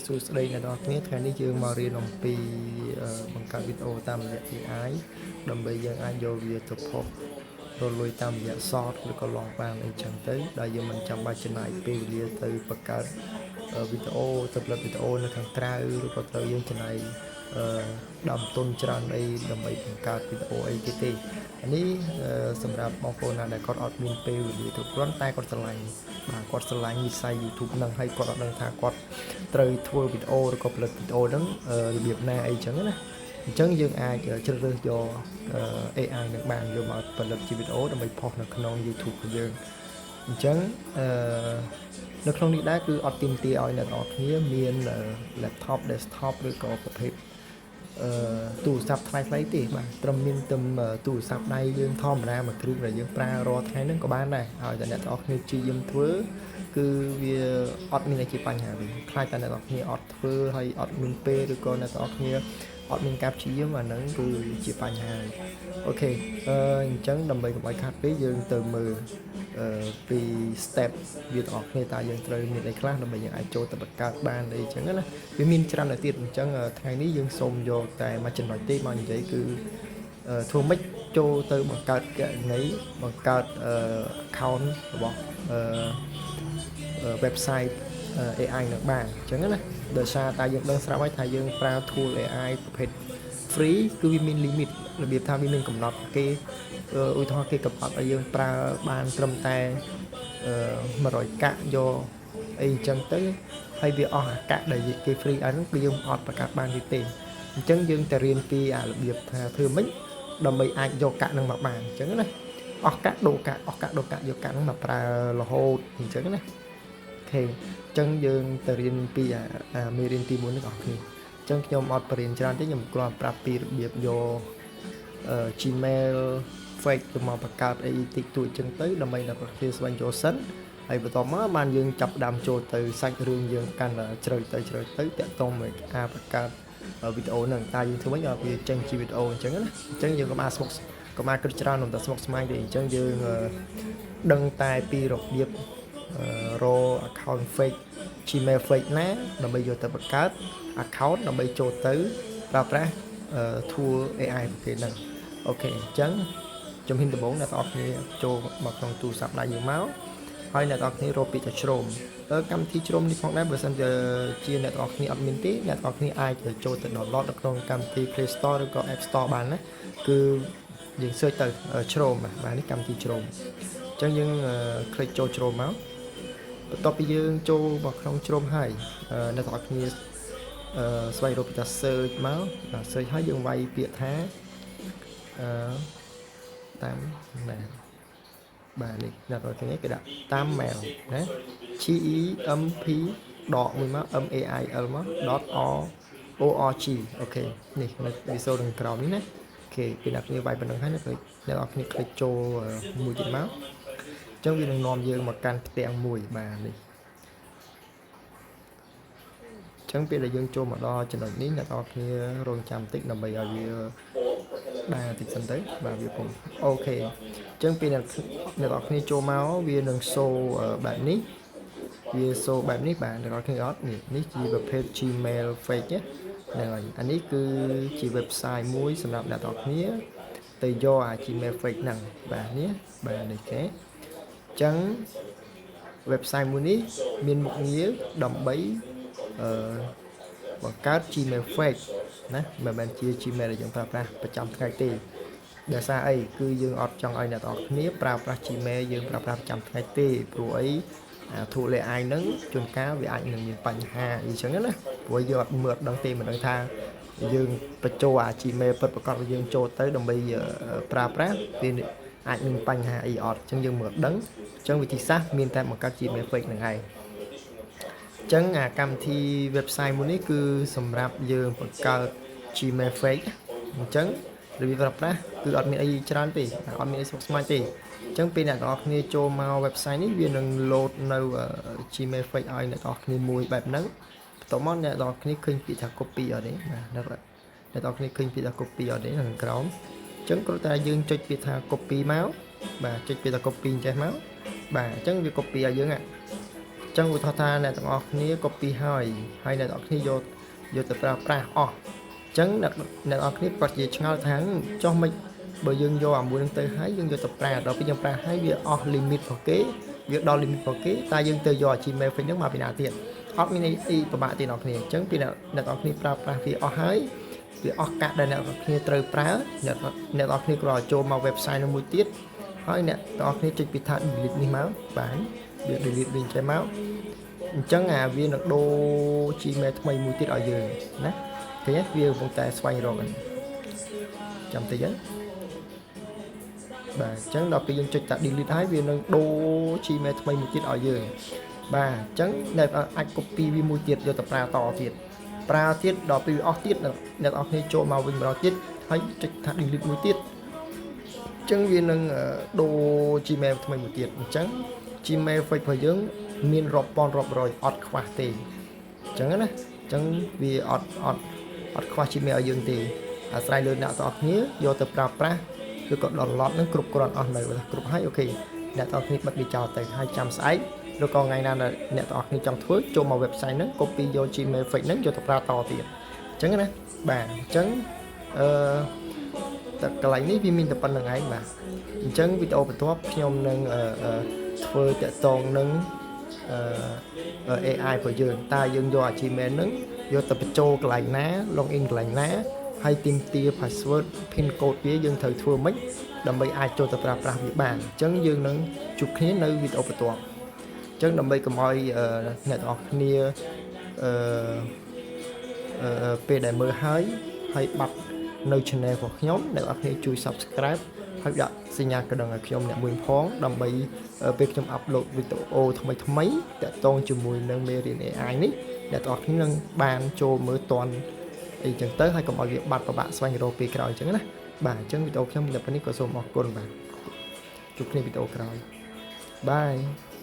សួស្តីអ្នកទាំងអស់គ្នាថ្ងៃនេះយើងមករៀនអំពីបង្កើតវីដេអូតាមរយៈ AI ដើម្បីយើងអាចយកវាទៅផុសរកលុយតាមរយៈ short ឬក៏ long បានអីចឹងទៅដែលយើងមិនចាំបាច់ចំណាយពេលវេលាទៅបង្កើតវីដេអូទៅផលិតវីដេអូនៅខាងក្រៅឬក៏ត្រូវយើងចំណាយដើមទុនច្រើនអីដើម្បីបង្កើតវីដេអូអីគេទេអានេះសម្រាប់បងប្អូនណាដែលគាត់អត់មានពេលវេលាគ្រប់គ្រាន់តែគាត់ស្រឡាញ់បាទគាត់ស្រឡាញ់វិស័យ YouTube ហ្នឹងហើយគាត់អត់ដឹងថាគាត់ត្រូវធ្វើវីដេអូឬក៏ផលិតវីដេអូហ្នឹងរបៀបណាអីចឹងណាអញ្ចឹងយើងអាចជ្រើសរើសយក AI នឹងបានយកមកផលិតជាវីដេអូដើម្បីផុសនៅក្នុង YouTube របស់យើងអញ្ចឹងអឺនៅក្នុងនេះដែរគឺអត់ទាមទារឲ្យអ្នកទាំងអស់គ្នាមាន laptop desktop ឬក៏ប្រភេទអឺទូរស័ព្ទថ្លៃៗទេបាទត្រឹមមានទំទូរស័ព្ទដៃយើងធម្មតាមួយគ្រឿងដែលយើងប្រើរាល់ថ្ងៃហ្នឹងក៏បានដែរឲ្យតែអ្នកទាំងអស់គ្នាព្យាយាមធ្វើគឺវាអត់មានអីជាបញ្ហាទេខ្លាចតែអ្នកទាំងអស់គ្នាអត់ធ្វើហើយអត់មានពេលឬក៏អ្នកទាំងអស់គ្នាអត់មានការព្យាយាមអាហ្នឹងគឺជាបញ្ហាហើយ OK អញ្ចឹងដើម្បីកុំឲ្យខាតពេលយើងទៅមើលពី step វាទាំងអស់គ្នាតើយើងត្រូវមានអីខ្លះដើម្បីយើងអាចចូលទៅបង្កើតបានអីចឹងណាវាមានច្រើនទៅទៀតអញ្ចឹងថ្ងៃនេះយើងសូមយកតែមួយចំណុចទេមកនិយាយគឺធ្វើម៉េចចូលទៅបង្កើតគណនីបង្កើត account របស់website AI នឹងបានអញ្ចឹងណាដោយសារតែយើងដឹងស្រាប់ហើយថាយើងប្រើ tool AI ប្រភេទ free គឺវាមាន limit របៀបថាវាមានកំណត់គេឧទាហរណ៍គេកំណត់ឲ្យយើងប្រើបានត្រឹមតែ100កាក់យកអីអញ្ចឹងទៅហើយវាអស់អាកាក់ដែលគេ free ឲ្យហ្នឹងគឺយើងអត់បង្កើតបានទេអញ្ចឹងយើងតែរៀនពីអារបៀបថាធ្វើម៉េចដើម្បីអាចយកកាក់ហ្នឹងមកបានអញ្ចឹងណាអស់កាក់ដូរកាក់អស់កាក់ដូរកាក់យកកាក់ហ្នឹងមកប្រើរហូតអញ្ចឹងណា OK អញ្ចឹងយើងទៅរៀនពីអាមេរៀនទី1នេះបងប្អូនអញ្ចឹងខ្ញុំអត់បរៀនច្រើនទេខ្ញុំគ្រាន់ប្រាប់ពីរបៀបយក Gmail fake ទៅមកបង្កើតអីតិចតួចអញ្ចឹងទៅដើម្បីដល់ប្រធានស្វែងយល់សិនហើយបន្ទាប់មកបានយើងចាប់ផ្ដើមចូលទៅសាច់រឿងយើងកាន់តែជ្រៅទៅជ្រៅទៅតាក់ទងមួយការបង្កើតវីដេអូហ្នឹងតើយើងធ្វើម៉េចឲ្យវាចេញជាវីដេអូអញ្ចឹងណាអញ្ចឹងយើងកុំអាស្មុកកុំអាគិតច្រើនតែស្មុគស្មាញទេអញ្ចឹងយើងដឹងតែពីរបៀបរក account fake Gmail fake ណាដើម្បីយកទៅបង្កើត account ដើម្បីចូលទៅប្រើប្រាស់ tool AI ប្រភេទហ្នឹង OK អញ្ចឹងជំហានដំបូងអ្នកទាំងអស់គ្នាចូលមកក្នុងទូរស័ព្ទដៃយើងមកហើយអ្នកទាំងអស់គ្នារកពាក្យថា Chrome កម្មវិធី Chrome នេះផងដែរបើសិនជាជាអ្នកទាំងអស់គ្នាអត់មានទេអ្នកទាំងអស់គ្នាអាចចូលទៅ download នៅក្នុងកម្មវិធី Play Store ឬក៏ App Store បានណាគឺយើង search ទៅ Chrome បាទនេះកម្មវិធី Chrome អញ្ចឹងយើង click ចូល Chrome មកបន្ទាប់ពីយើងចូលមកក្នុង Chrome ហើយអ្នកទាំងអស់គ្នាស្វែងរកពាក្យថា search មក search ហើយយើងវាយពាក្យថាអឺតាមណាបាទនេះអ្នកទាំងអស់គ្នាគេដាក់តាម mail ណា G E M P ដកមួយមក M A I L មក .r O R G OK នេះនៅវីដេអូនឹងក្រោមនេះណា OK ពេលអ្នកគ្នាវាយប៉ុណ្្នឹងហើយអ្នកអ្នកនរគ្នា click ចូលមួយទៀតមកអញ្ចឹងវានឹងនាំយើងមកកាន់ផ្ទាំងមួយបាទនេះអញ្ចឹងពេលដែលយើងចូលមកដល់ចំណុចនេះអ្នកនរគ្នារងចាំតិចដើម្បីឲ្យវាដើរតិចសិនទៅបាទវាពុំ OK អញ្ចឹងពេលអ្នកអ្នកនរគ្នាចូលមកវានឹង show បែបនេះវា show បែបនេះបាទអ្នកនរគ្នាអត់នេះនេះជាប្រភេទ Gmail fake ហ្នឹងហើយអានេះគឺជា website មួយសម្រាប់អ្នកនរគ្នាទៅយកអា Gmail fake ហ្នឹងបាទនេះបាទនេះគេអញ្ចឹង website មួយនេះមានមុខងារដើម្បីអឺបង្កើត Gmail fake ណាមិនមែនជា Gmail ដែលយើងប្រើប្រាស់ប្រចាំថ្ងៃទេដោយសារអីគឺយើងអត់ចង់ឲ្យអ្នកទាំងអស់គ្នាប្រើប្រាស់ Gmail យើងប្រើប្រាស់ប្រចាំថ្ងៃទេព្រោះអីអា tool AI ហ្នឹងជួនកាលវាអាចនឹងមានបញ្ហាអីចឹងណាព្រោះយើងអត់មើលអត់ដឹងទេមិនដឹងថាយើងបញ្ចូលអា Gmail ពិតប្រាកដរបស់យើងចូលទៅដើម្បីប្រើប្រាស់វាអាចមានបញ្ហាអីអត់អញ្ចឹងយើងមើលអត់ដឹងអញ្ចឹងវិធីសាស្ត្រមានតែបង្កើត Gmail fake ហ្នឹងឯងអញ្ចឹងអាកម្មវិធី website មួយនេះគឺសម្រាប់យើងបង្កើត Gmail fake អញ្ចឹងរបៀបប្រើប្រាស់គឺអត់មានអីច្រើនទេអត់មានអីស្មុគស្មាញទេអញ្ចឹងពេលអ្នកទាំងអស់គ្នាចូលមក website នេះវានឹង load នៅ Gmail fake ឲ្យអ្នកទាំងអស់គ្នាមួយបែបហ្នឹងបន្ទាប់មកអ្នកទាំងអស់គ្នាឃើញពាក្យថា copy អត់ទេបាទអ្នកអ្នកទាំងអស់គ្នាឃើញពាក្យថា copy អត់ទេនៅខាងក្រោមអញ្ចឹងគ្រាន់តែយើងចុចពាក្យថា copy មកបាទចុចពាក្យថា copy អញ្ចេះមកបាទអញ្ចឹងវា copy ឲ្យយើងអញ្ ចឹងឧទាហរណ៍ថាអ្នកទាំងអស់គ្នា copy ហើយហើយអ្នកទាំងអស់គ្នាយកយកទៅប្រើប្រាស់អស់អញ្ចឹងអ្នកអ្នកទាំងអស់គ្នាគាត់ជាឆ្ងល់ថាចុះមិនបើយើងយកអាមួយនឹងទៅហើយយើងយកទៅប្រើដល់ពេលយើងប្រើហើយវាអស់ limit របស់គេវាដល់ limit របស់គេតើយើងទៅយកអា Gmail វិញហ្នឹងមកពីណាទៀតអត់មានអីអីពិបាកទេអ្នកគ្នាអញ្ចឹងពីអ្នកអ្នកទាំងអស់គ្នាប្រើប្រាស់វាអស់ហើយវាអស់កាក់ដែលអ្នកទាំងអស់គ្នាត្រូវប្រើអ្នកអ្នកទាំងអស់គ្នាគ្រាន់តែចូលមក website នោះមួយទៀតហើយអ្នកទាំងអស់គ្នាចុចពីថា delete នេះមកបាទវា delete វិញចេះមកអញ្ចឹងអាវានឹងដូរ Gmail ថ្មីមួយទៀតឲ្យយើងណាឃើញទេវាកំពុងតែស្វែងរកហ្នឹងចាំតិចហ្នឹងបាទអញ្ចឹងដល់ពេលយើងចុចតា delete ហើយវានឹងដូរ Gmail ថ្មីមួយទៀតឲ្យយើងបាទអញ្ចឹងអ្នកអាច copy វាមួយទៀតយកទៅប្រើតទៀតប្រើទៀតដល់ពេលវាអស់ទៀតអ្នកទាំងអស់គ្នាចូលមកវិញម្ដងទៀតហើយចុចថា delete មួយទៀតអញ្ចឹងវានឹងដូរ Gmail ថ្មីមួយទៀតអញ្ចឹង Gmail fake របស់យើងមានរាប់ពាន់រាប់រយអត់ខ្វះទេអញ្ចឹងណាអញ្ចឹងវាអត់អត់អត់ខ្វះ Gmail ឲ្យយើងទេអាស្រ័យលើអ្នកទាំងអស់គ្នាយកទៅប្រើប្រាស់ឬក៏ download នឹងគ្រប់គ្រាន់អស់នៅគ្រប់ហើយ OK អ្នកទាំងអស់គ្នាបិទវាចោលទៅហើយចាំស្អែកឬក៏ថ្ងៃណាដែលអ្នកទាំងអស់គ្នាចង់ធ្វើចូលមក website ហ្នឹង copy យក Gmail fake ហ្នឹងយកទៅប្រើតទៀតអញ្ចឹងណាបាទអញ្ចឹងអឺតែកន្លែងនេះវាមានតែប៉ុណ្្នឹងឯងបាទអញ្ចឹងវីដេអូបន្ទាប់ខ្ញុំនឹងអឺធ្វើតាក់ទងនឹងអឺ AI របស់យើងតើយើងយកអា Gmail ហ្នឹងយកទៅបញ្ចូលកន្លែងណា login កន្លែងណាហើយទាមទារ password pin code វាយើងត្រូវធ្វើម៉េចដើម្បីអាចចូលទៅប្រើប្រាស់វាបានអញ្ចឹងយើងនឹងជួបគ្នានៅវីដេអូបន្ទាប់អញ្ចឹងដើម្បីកុំឲ្យអ្នកទាំងអស់គ្នាអឺអឺពេលដែលមើលហើយហើយបាត់នៅ channel របស់ខ្ញុំអ្នកទាំងអស់គ្នាជួយ subscribe ហើយដាក់សញ្ញាកណ្ដឹងឲ្យខ្ញុំអ្នកមួយផងដើម្បីពេលខ្ញុំupload វីដេអូថ្មីថ្មីតាក់ទងជាមួយនឹងមេរៀន AI នេះអ្នកទាំងអស់គ្នានឹងបានចូលមើលតាន់អីចឹងទៅហើយកុំឲ្យវាបាត់ពិបាកស្វែងរកពេលក្រោយអញ្ចឹងណាបាទអញ្ចឹងវីដេអូខ្ញុំតែប៉ុណ្នេះក៏សូមអរគុណបាទជួបគ្នាវីដេអូក្រោយ bye.